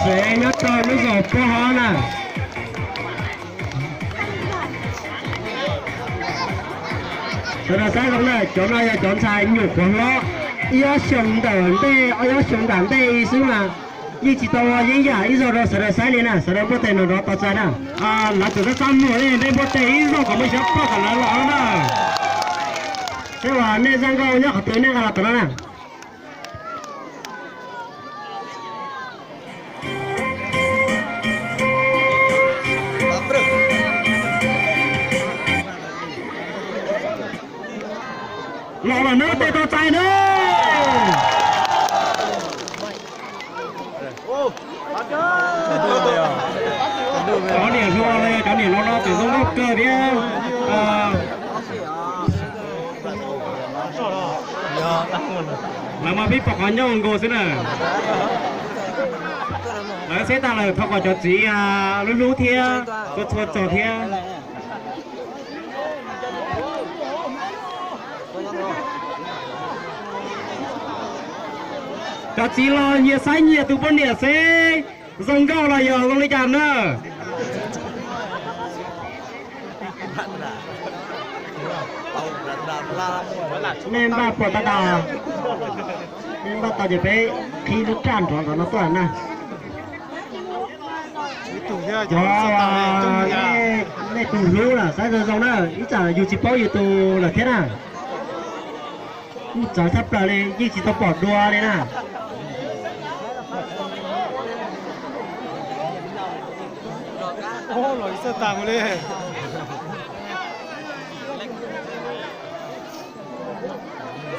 Tsev nyob rau lub zos Puab Hov na. Sawv daws saib zoo na, cov no yog cov ntxhais nyuam qhuav hlob, ib ob xyoos ntawm ntej, ib ob xyoos nram ntej xwb mas yeej tsis tau yeeb yam ib zaug rau sawv daws saib li na, sawv daws npuaj tes nrov nrov tos txais na. Lawv txawm tab tab muag li nej npuaj tes ib zaug kom muaj xyov pog kom lawv los na. Seb uas nej zaj nkauj nyob qhov twg nej nqa los tom no na. Los los neb tes tos txais na. Cov niam hluas los yog cov niam laus no tseem zoo nkauj kawg thiab. Lawv mas pib pom qhov ncauj nkaus xwb na. Lawv xeb tag lawm thov kom cov txiv hlub hlub thiab txhua txhua txog thiab. Cov txiv los nyias saib nyias tus poj niam seb zoo nkauj los yog zoo li cas na. Nej npaj puas tau tas? Nej npaj tau ces peb qhib lub raj nrov nrov no tuaj na. Cov nej tus hlub lawm saib zoo zoo na, ib tsam yus tsis paub yus tus lawm thiab na. Kuj txawv tshaj plaws li, yeej tsis tau pom dua li na.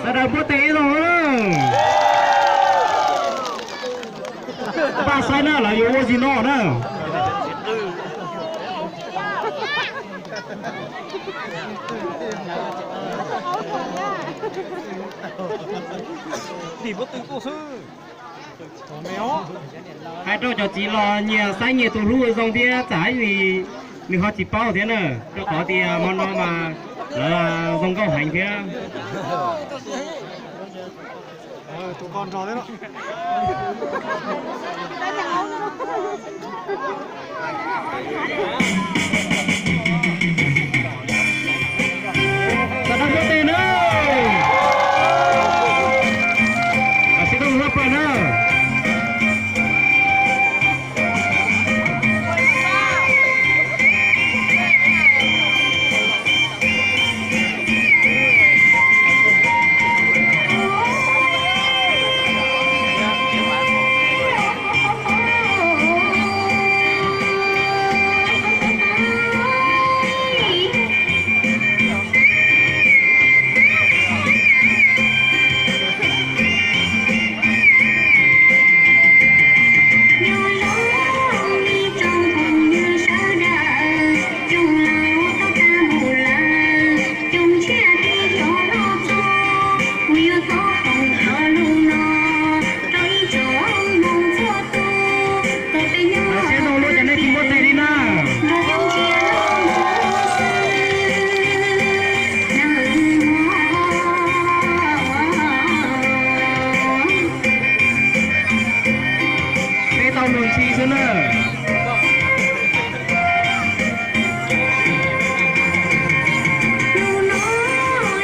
Sawv daws npuaj tes ib zaug. Npaj saib na, lawv yuav ua zis no na. Hais rau cov txiv los nyias saib nyias tus hlub zoo thiab, tsam ib nws ho tsis paub thiab na, rau qhov tias hmo no mas lawv zoo nkauj heev thiab. Sawv daws npuaj tes na. Sib tau lub pawg na. Seb zoo luaj ces nej tsis npuaj tes li na. Peb tau mus ntsis xwb na. Hnub no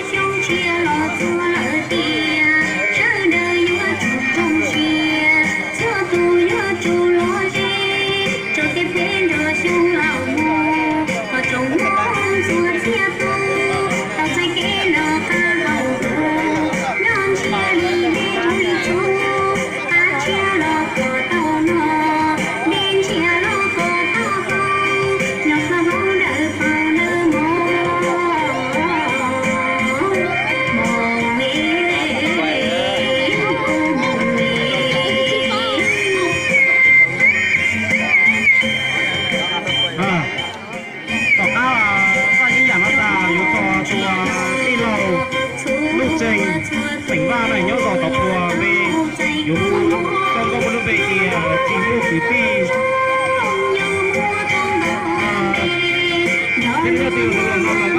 xyoo tshiab los txog lawm tiag, sawv daws yuav tsum zoo siab, txhua tus yuav tsum los ze, rau tej peb nrog xyoo laus mus, kom tsoom Hmoob txhua txhia tus tau txais kev noj qab haus huv, nyob ntsiag li dej rau li txhua, qab tshiab los kom tau noj, dej ntsiag los kom tau haus, nyob qhov hauv ntawm pawg ntawm mos. Tom qab koj yeeb yam no tas yuav tso tus tij laug Nuj Tseeg, xeem Vaj na, nyob zos Tov Pua npe, yuav hu tau nkauj muaj lub npe tias Tsis Muaj Kwv Tij. Thiab leej twg los no los